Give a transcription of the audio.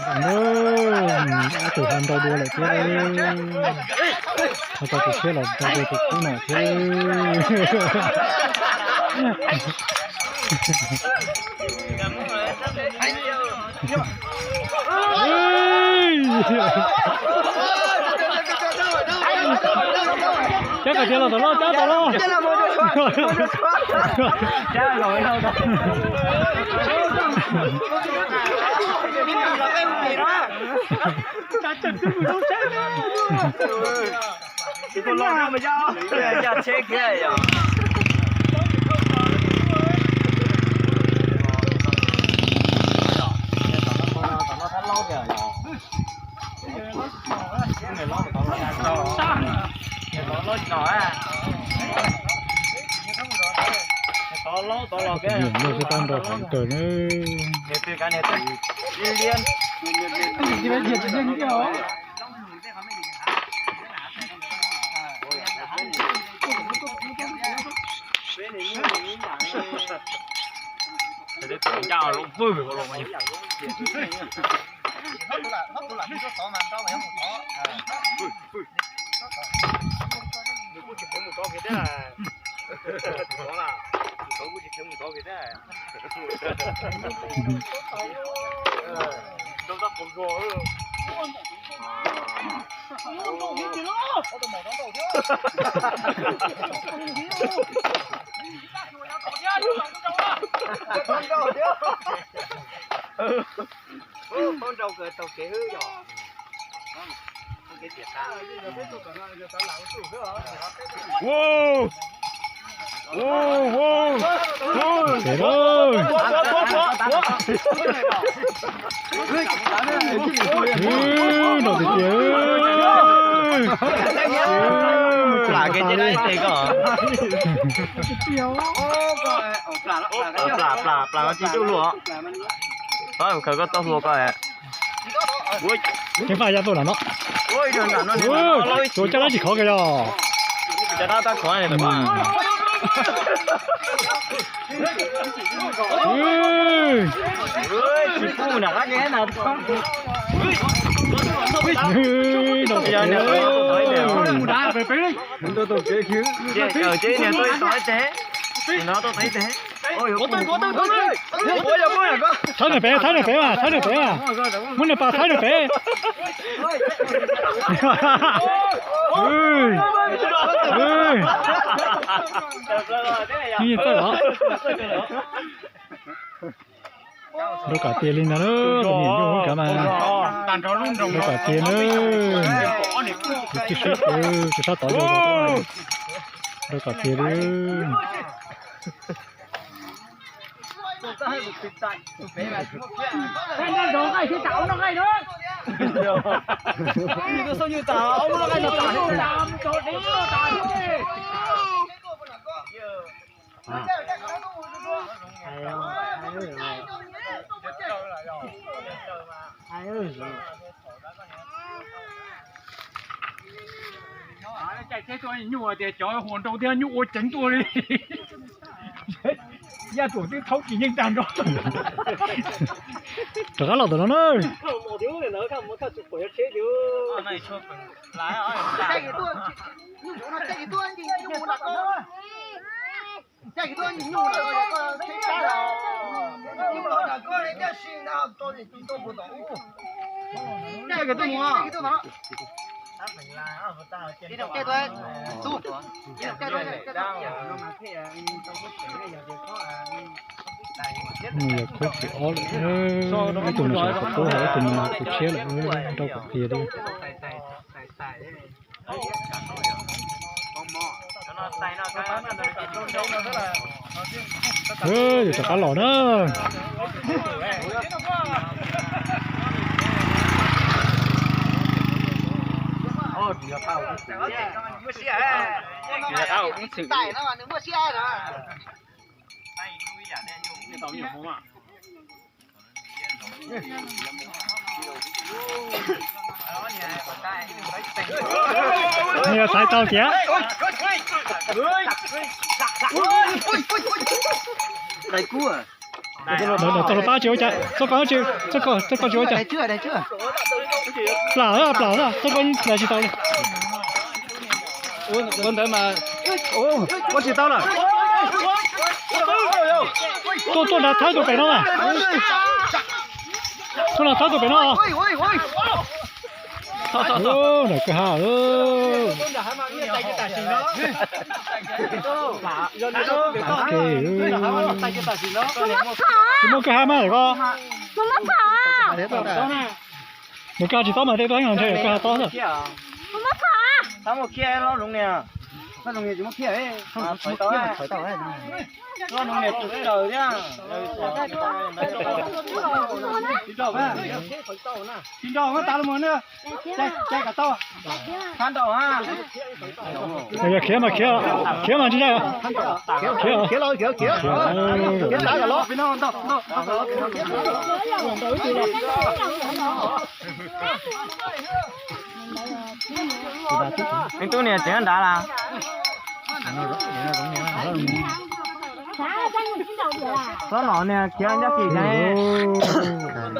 Ob tug ho nrau dua lawm thiab. Ho tau tus tshiab los nrau dua tus qub no thiab. Cab kom tiag los tom loj, cab tom loj. Tau nrau heev kawg na. Ces lawm. Nrau tiag tiag. Plam kev cia dab tes ko. Plam, plam, plam no tsis ntuj hlua. Khaws koj tau hlua ko. Ceev faj ya tuaj nram no. Tua caj dab tsis khov kiag yog. Caj dab tab khov. Thawb nws pem, thawb nws pem mas, thawb nws pem mas. Muab nws pas thawb nws pem. Yeej txawj os. Nrau kom tiag li ntag, tus niam yug kav mas. Nrau kom tiag na. Tsis sib, tsis sab tod yog. Nrau kom tiag li. Caij tsheb tuaj nyuj tias cov hu nrau thiab nyuj ua ceev tuaj li. Yaj tuam twb thaub kis yeej tag nrho. Rov qab los tom no na. Nws yog khub tim ob lawm, ib tug nws sawv qhov pub, ib tug nws tus tshiab lawm, nrau kom tiag li. Yus rov qab los na. Nws xaiv tau tiag. Dais kub. Txog los pab tsis ua cas, txog koj tsis, txog koj tsis ua cas. Plam, plam, txog koj plam tsis tau li. Tuaj, tuaj nrad thawb tus pem no. Tuaj nrad thawb tus pem no. Ntawm kwj ha. Tsis muaj kwj ha mas ko. Nws kwj ha tsis tob mas tej tuaj heev ntshe kwj ha tob xwb. Tsis nrog tas los mus na. Yog khiav mas khiav, khiav mas tsis tau. Khiav, khiav los, khiav, khiav. Leej tub niag tseem nrad las. Txhob los niag khiav ncaj tim.